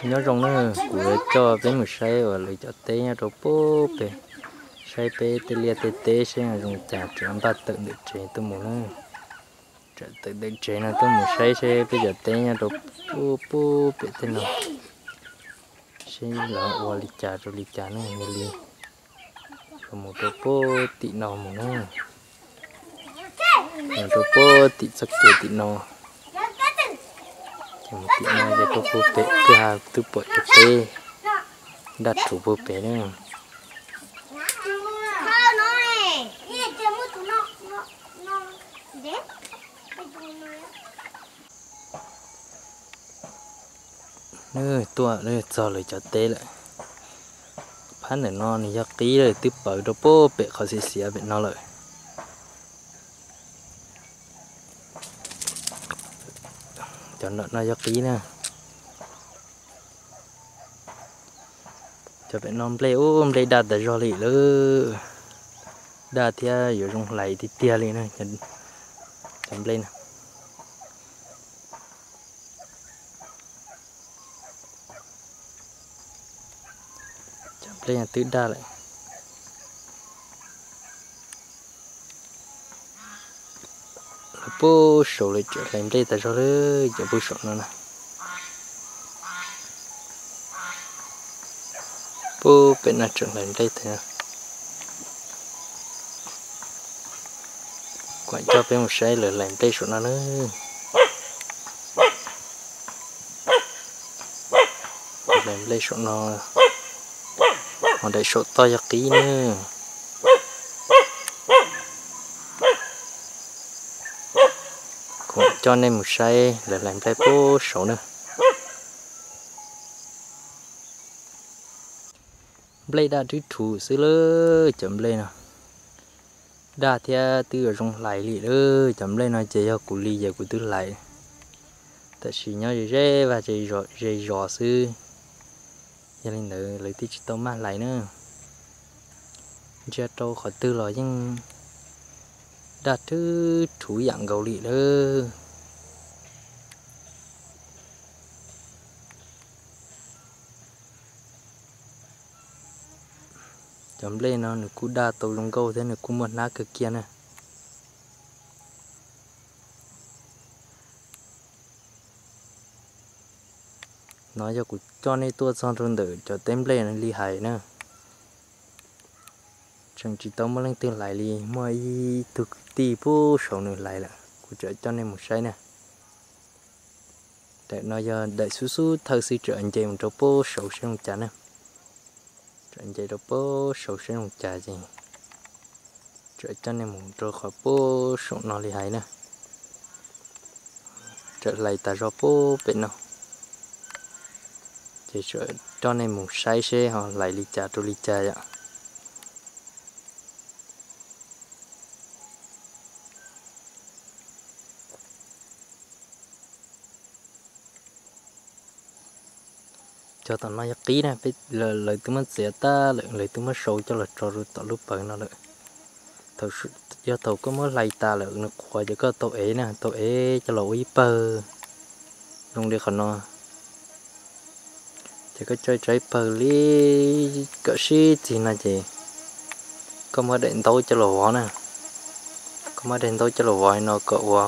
Nyob zoo na, kuv yuav coj peb mus saib uas lawv cov teb nyob rau puag pem, saib peb tej liaj tej teb seb zoo cas, tseem npaj tawm ntawm tsev tuaj mus na. Tawm ntawm tsev no tuaj mus saib seb peb cov teb nyob rau puag pem tej no, seb lawv ua li cas rau li cas ne, yog li los mus rau puag tim no mus na. Mus rau puag tim txoj kev tim no, ces mus tim no ces rau puag pem kwj ha twb pom cov teb daj rhuv puag pem na. Nws tuaj txog lawv cov teb lawm. Phab ntawm no nws yog qib lawm, twb pawv rau puag pem qhov xiav xiav pem no lawm. Cov nram no yog qib na. Cov pem no nplej ub, nplej daj tas zog li lawm. Daj thiab yuav zoo hlais tiag tiag li na, cov nplej no. Cov nplej no twb daj lawm. Lawv puag saud lawv tseem hlais nplej tas zog li, cov puag saum no na. Puag pem no tseem hlais nplej tas. Kuv coj peb mus saib lawv hlais nplej saum no na. Hlais nplej saum no, ho daim saum toj yog qib na. Kuv coj nej mus saib lawv hlais nplej puag saud na. Nplej daj rhwv rhuv xwb lawm cov nplej no. Daj thiab twb yuav zoo hlais li lawm. Cov nplej no ces yog kuv li ces kuv twb hlais, tab sis nyob ze ze vaj ze zos xwb, yog li ntawd lawv twb tsis tau maj hlais na. Ntsia rau qhov twg los yeej daj rhwv rhuv yam nkaus li lawm. Cov nplej no nws kuj daj tau zoo nkauj thiab nws kuj muaj hnab kawg kiag na. No yog kuv coj nej tuaj txog rau ntawm cov teb nplej li hais na. Tseem tsis tau muaj leej twg hlais li, muaj ib tug kwv tij puag saud nws hlais lawm, kuv tseem coj nej mus saib na. Daim no yog daim xub xub thawj xwb, tseem nce mus rau puag saud seb zoo cas na. Tseem nce rau puag saud seb zoo cas ces tseem coj nej mus rau qhov puag saum no li hais na. Tseem hlais tas zog puag pem no, ces tseem coj nej mus saib seb ho hlais li cas rau li cas yom. Cov tom no yog qib na, peb, lawv twb muab txiav tag lawm, lawv twb muab sau coj los tso rau tom lub pawg no lawm. Thaum, yog thaum koj muab hlais tas lawm nws qhuav ces koj tau ev na, tau ev coj los ua ib pawg zoo li qhov no. Ces koj tso tso ib pawg li kom sib txig no ces koj muab daim ntaub coj los vov na. Koj muab daim ntaub coj los vov no kom ua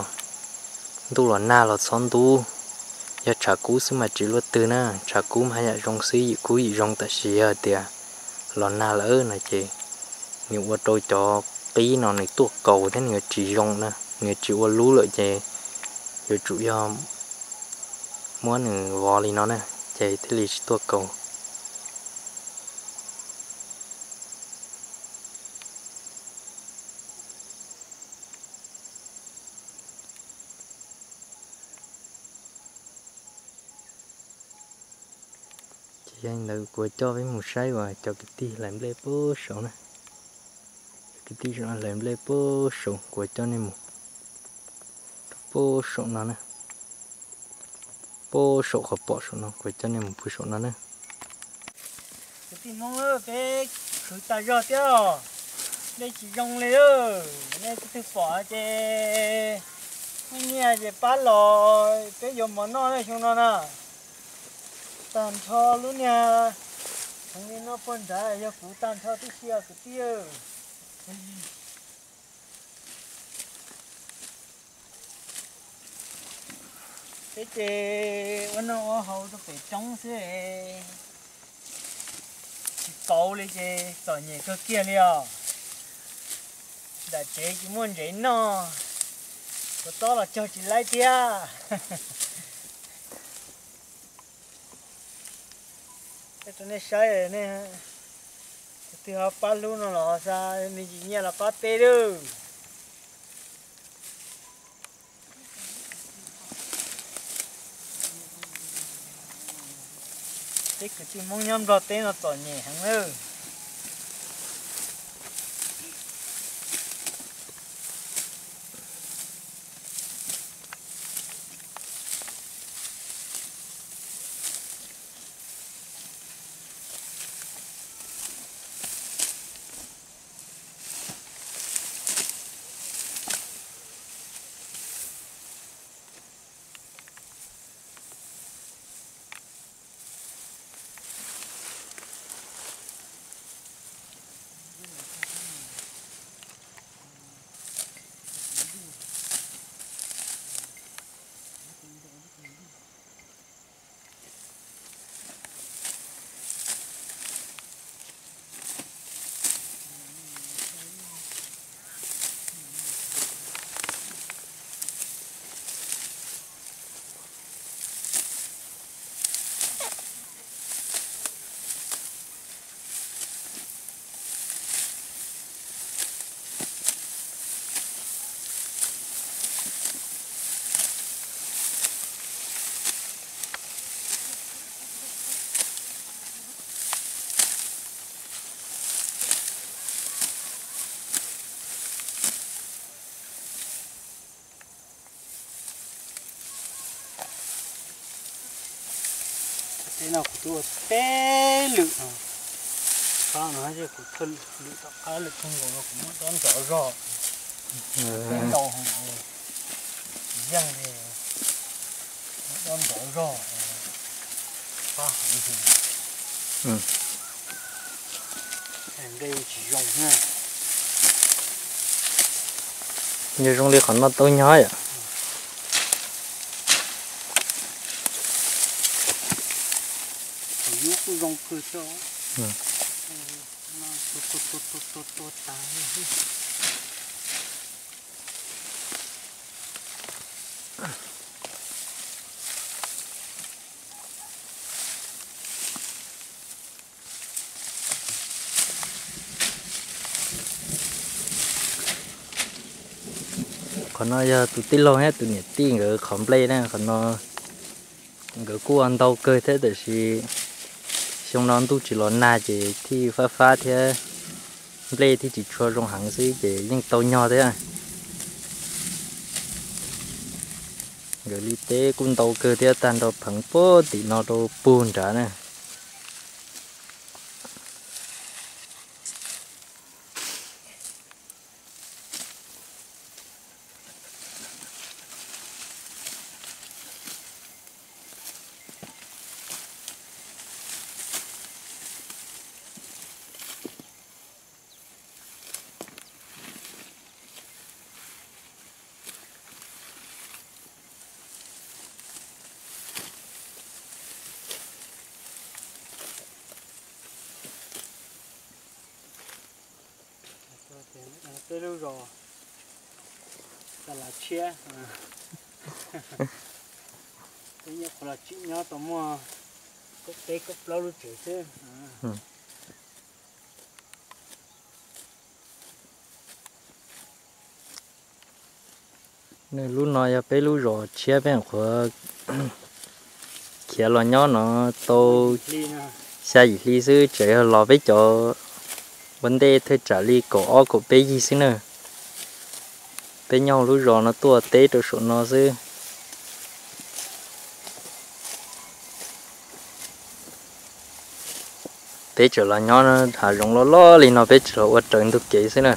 ntuj los nag los txhob ntub. Yog tshav kub xwb mas tsis luaj twg na, tshav kub mas haj yam zoo xwb, yim kub yim zoo, tab sis yog tias los nag lawm no ces nws ua rau cov qib no nws tuaj kaus thiab nws yuav tsis zoo na, nws yuav tsis ua lub lawm ces yuav tsum yog muab nws vov li no na, ces thiaj li tsis tuaj kaus. Ces yog li ntawd kuv coj peb mus saib uas cov kwv tij hlais nplej puag saud na. Cov kwv tij saum no hlais nplej puag saud, kuv coj nej mus rau puag saum no na. Puag saum qhov pom saum no, kuv coj nej mus puag saum no na. Kwv tij Hmoob, peb khwv tas zog thiab os, dej tsis zoo li. Nej leej twg pom ces nej nyiaj ces pab los, peb yuav mov noj xyoo no na. Tag nrho lub niag heev li no puag nrad yog kuv tag nrho tib si os kwv tij. Peb ces ua noj ua haus rau pem roob xwb, tsis kauv li ces txom nyem kawg kiag li os. Nram tsev tsis muaj ntsev noj, kuv txob los cog tsis laib thiab. Rau nej saib, tus twg ho pab hlub no los xa me ntsis nyiaj los pab peb lawm. Peb kwv tij Hmoob nyob Nplog teb no txom nyem heev lawm. Teb no kuv twb ua peb lwm no, qab no kuv thawj lwm tom qab lwm kawg nkaus no kuv muab dob nrov zog, peb ntau heev, yeej li, muab dob nrov zog, pab heev heev. Nqe tsis zoo na. Yog zoo li qhov no tau nyob yom. Qhov yub kuj zoo kawg thiab. Tua tas. Qhov no yog tus tij laug thiab tus niam tij nkawd qhov nplej na, qhov no nkawd kuj ua ntau kawg thiab tab sis xyoo no ntuj tsis los nag ces thiaj fab fab thiab nplej thiaj tsis tshua zoo heev xwb ces yeej tau nyog thiab. Nkawd li teb kuj ntau kawg thiab tag nrho pheev puag tim no rau puag nrad na. Peb lub zos Tag Lav Tshiab, peb nyob qhuav los tsim nyob tau muaj kaum peb kaum plaub lub tsev xwb. Nws lub no yog peb lub zos tshiab peb nyuam qhuav khiav los nyob no tau xya yim hli xwb, tseem yog los peb cov ua ntej thaj tsam li kaum ob kaum peb yig xwb na. Peb nyob lub zos no tuaj teb rau saum no xwb. Peb tseem los nyob hav zoov loj loj li no peb tseem los ua raws ntug kev xwb na.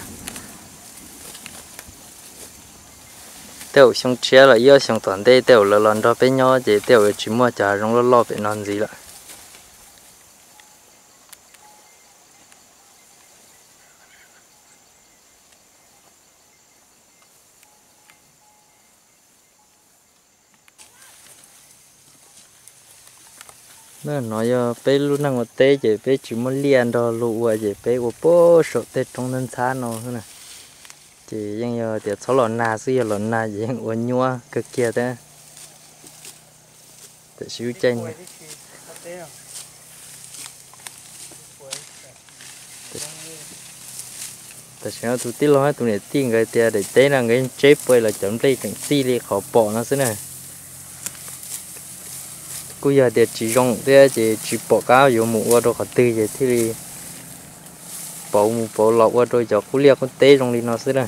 Tej zaum xyoo tshiab los ib ob xyoo tom ntej tej zaum lawv los nrog peb nyob ces tej zaum yuav tsis muaj cov hav zoov loj loj pem no ntxiv lawm. No yog peb lub neej ua teb ces peb tsis muaj liaj nrog luag ua ces peb ua puag saum tej roob ntxhab ntxhab no xwb na. Ces yeej yog tias txhob los nag xwb, yog los nag ces yeej ua nyuab kawg kiag thiab. Tam sim ub caij Tam sim no tus tij laug thiab tus niam tij nkawd tias daim teb no nkawd tseb pua los cov nplej tseem txij li qhov pom no xwb na. Kuj yog tias tsis zoo thiab ces tsis pom qab yuav mus ua rau qhov twg ces thiaj li pauv mus pauv los ua rau cov qub liaj qub teb zoo li no xwb na.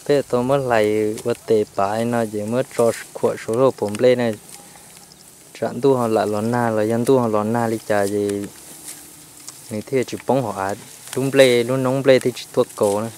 Peb tau muab hlais ua tes pav no ces muab tso khuam saum lub hauv paus nplej na. Tsam ntuj ho lam los nag los yog ntuj ho los nag li cas ces nws thiaj tsis poob hauv av, lub nplej lub noob nplej thiaj tsis tuaj kaus na.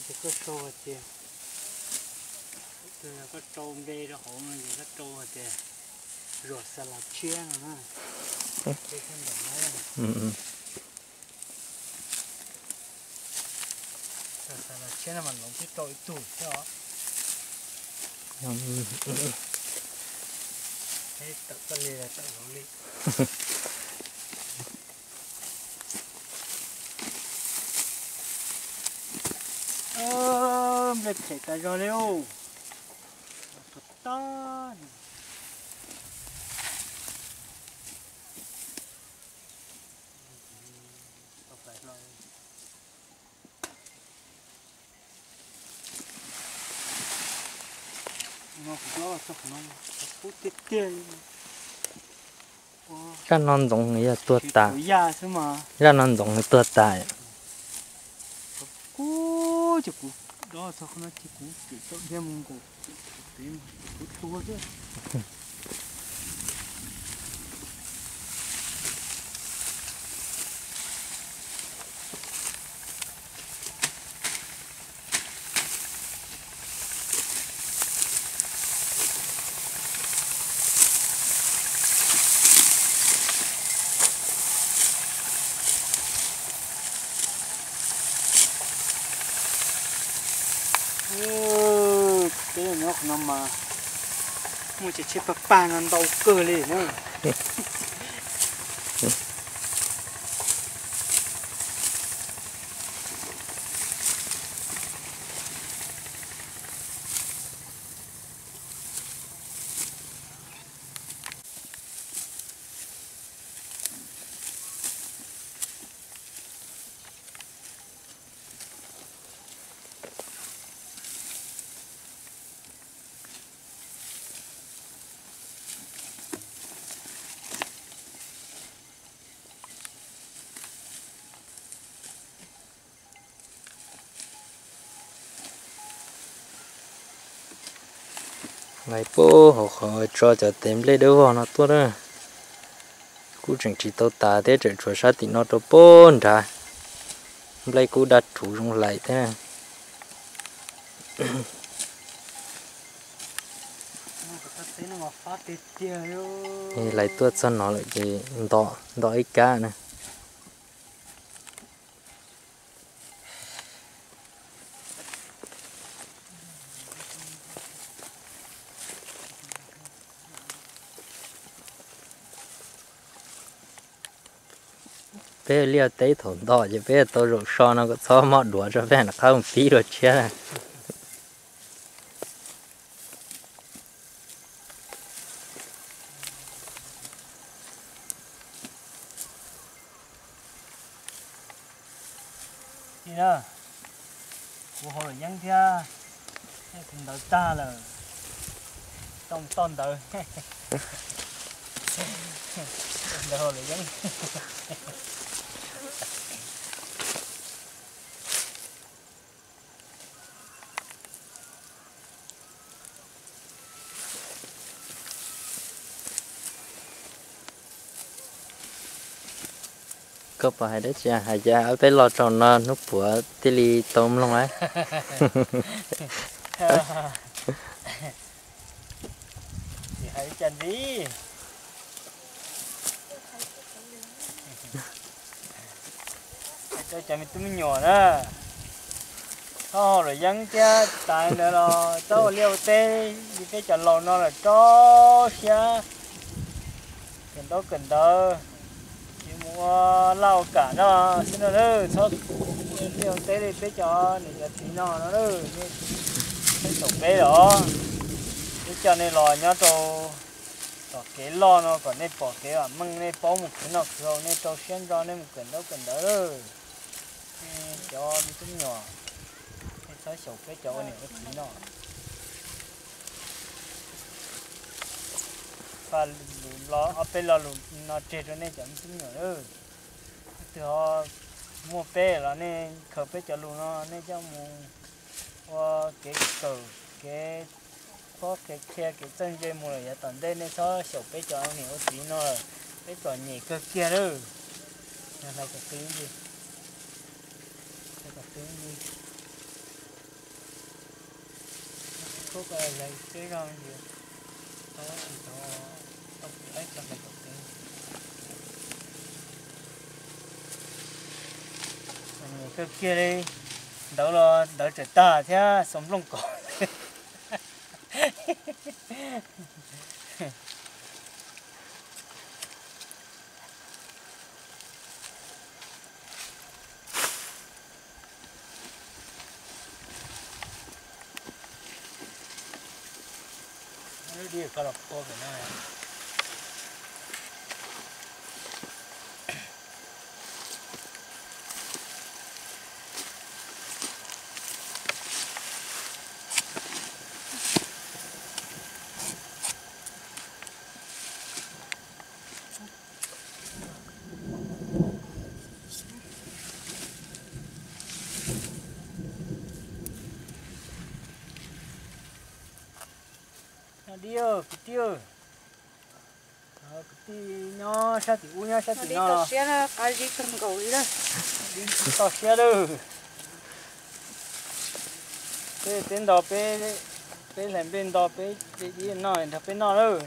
Ces koj sau hais tias, koj rau npe rau hauv no ces koj rau hais tias Zuag Xas Las Tshiab no na. Xas Las Tshiab no mas Loov twb rau ib tug thiab os. Tawm koj li tawm Loov li. Nplej phem tas zog li. Tab, zaj no ntxoov nws yog tuag tas, zaj no ntxoov nws tuag tas. Peb nyob qhov no mas muaj tsev tsheb pag pag no ntau kawg li na. Lais puag hauv qhov tso cov tes nplej dawb vog no tuaj na. Kuj tseem tsis tau tas thiab, tseem tshuav sab tim no rau puag nrad. Nplej kuj daj rhuv zoo lais thiab. Lais tuaj txog no lawm ces nto, nto ib kab na. Peb liaj teb thaum nto ces peb tau zaum so no kom txhob mob duav tso peb rov qab mus pib dua tshiab. Kuv hau luam yeeb thiab, kuv ntawv tag lawm, tau mus toj ntawv. Ntawv hau luam yeeb. Koj puas hais dab tsi hais cas peb los tsaum no hnub puav thiaj li tau mloog lawm? Tsis hais cas ntxiv. Rau cov me tub me nyuam na, txhob hau luam yeeb thiab tas ntawd los txhob ua liaj ua teb li peb cov laus no lawm, rau siab kawm ntaub kawm ntawv, tsis mus ua laj ua kam no xwb no na, txhob ua liaj ua teb li peb cov niam cov txiv no no na. Nej xaum peb los, peb coj nej los nyob rau tom kev loj no kom nej pom kev vam meej, nej paub mus khwv noj khwv haus, nej rau siab ntso nej mus kawm ntaub kawm ntawv. Nej cov me tub me nyuam, nej txhob xyaum peb cov ua niam ua txiv no. Faj lus lo ob peb lo lus no tseg rau nej cov me tub me nyuam. Leej twg ho muaj peb los nej khaws peb cov lus no nej coj mus ua kev kawm kev phob kev qhia kev txawj ntse mus lawm yav tom ntej, nej txhob xyaum peb cov ua niam ua txiv no lawm, peb txom nyem kawg kiag lawm. Hlais kom qis, hlais kom qis. Khub ko hlais siab zog ntsis, tau tsis tau, tau pub qaib tso hlais kom qis. Txom nyem kawg kiag li, ntawv los ntawv tseem tag thiab xuas nplooj kos. Nyob dib kwv tij, kwv tij nyob sab tim ub nyob sab tim no los, dib tsis toj siab lawm. Peb, peb nto, peb, peb hlais nplej nto, peb de dib noj nrog peb noj lawm.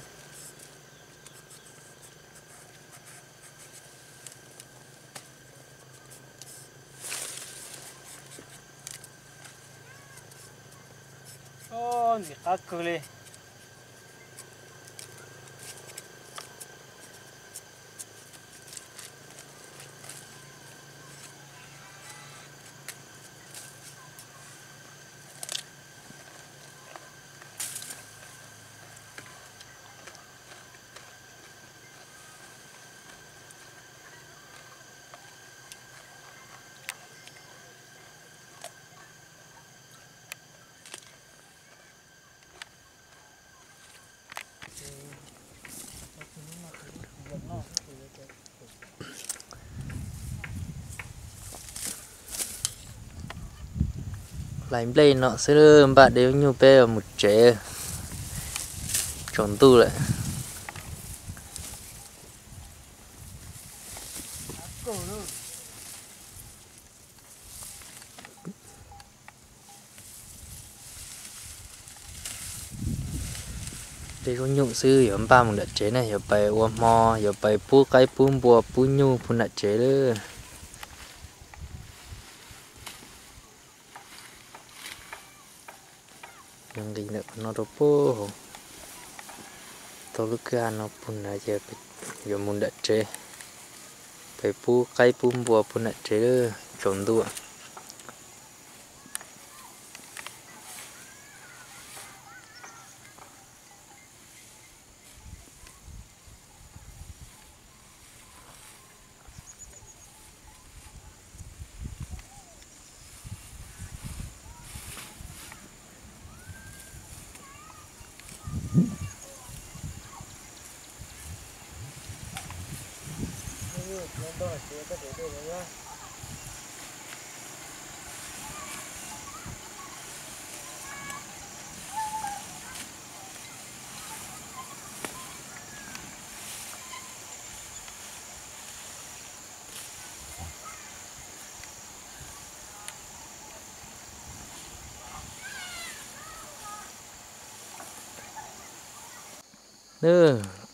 Ntxim qab kawg li. Hlais nplej no xwb, npaj de lub nyuj peb mus tsev. Tsaus ntuj lawm. Dej zaub nyuj xwb, yuav npaj mus nram tsev ne, yuav pais ua hmo, yuav pais pub qaib pub npua pub nyuj pub nram tsev lawm. Yuav nqis ntawm qhov no rau pem hauv, tau lub kwj ha no pem na ces yuav mus nram tsev, pais pub qaib pub npua pem nram tsev lawm, tsaus ntuj.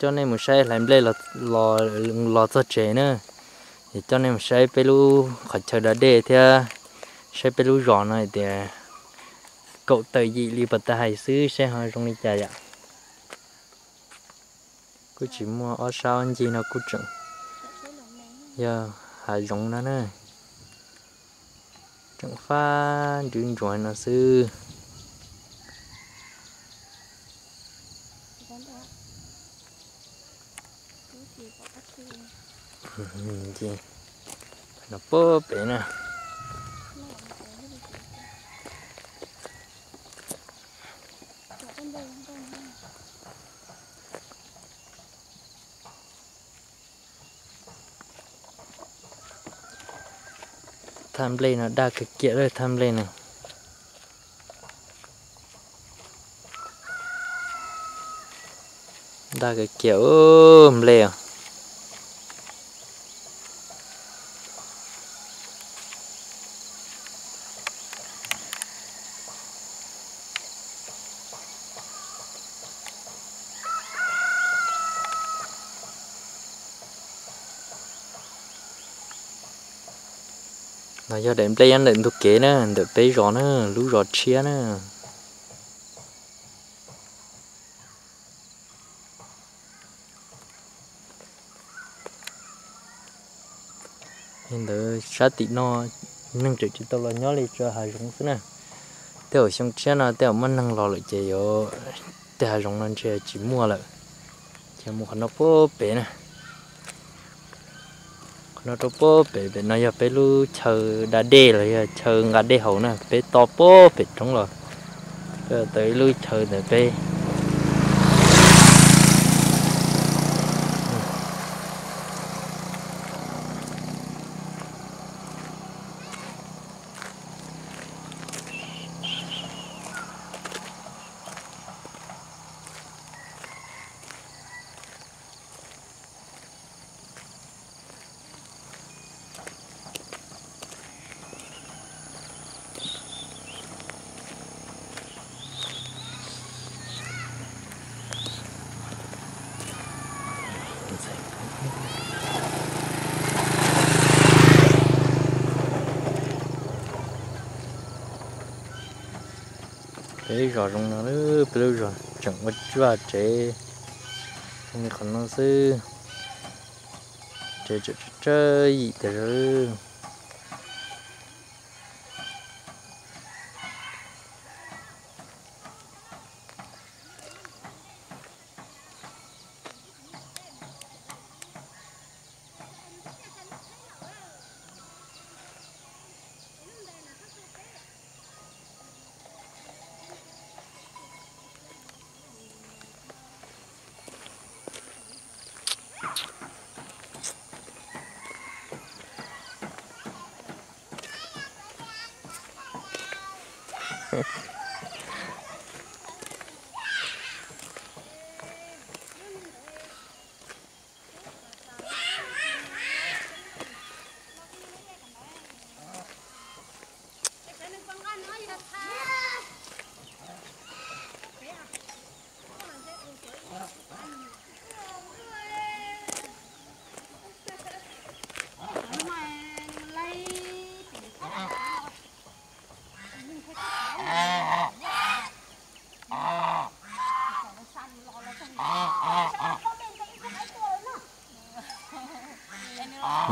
Coj nej mus saib hlais nplej los txog tsev na. Es coj nej mus saib peb lub qhov chaw da dej thiab saib peb lub zos no tias kaum tawm yim li puas tau hais xwb, saib ho zoo li cas yom. Kuj tsis muaj ob sab ob ncig no, kuj tseem yog hav zoov no na. Tseem fab ntswv ntsuav no xwb. No puag pem na. Thaj nplej no daj kawg kiag lawm, thaj nplej no daj kawg kiag nplej os. No yog daim nplej nyob ntawm ntug kev na, ntawm peb zos na, lub zos tshiab na. Li ntawd sab tim no neeg tseem tsis tau los nyob li, tsuas hav zoov xwb na. Tej zaum xyoo tshiab no tej zaum muaj neeg los lawm ces yuav, tej hav zoov no ntshe tsis muaj lawm. Ces mus qhov no puag pem na. Qhov no rau puag pem, pem no yog peb lub chaw da dej los yog chaw nqa dej haus na, peb to puag pem roob los tau ib lub chaw ntawm peb. Peb zos zoo no, peb lub zos tseem ua tsuaj tsev zoo li qhov no xwb. Tsev tseem tsawg yim tiag.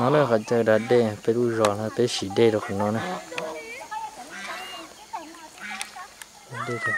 No na qhov chaw da dej peb lub zos no peb siv dej rau qhov no na. Dej rau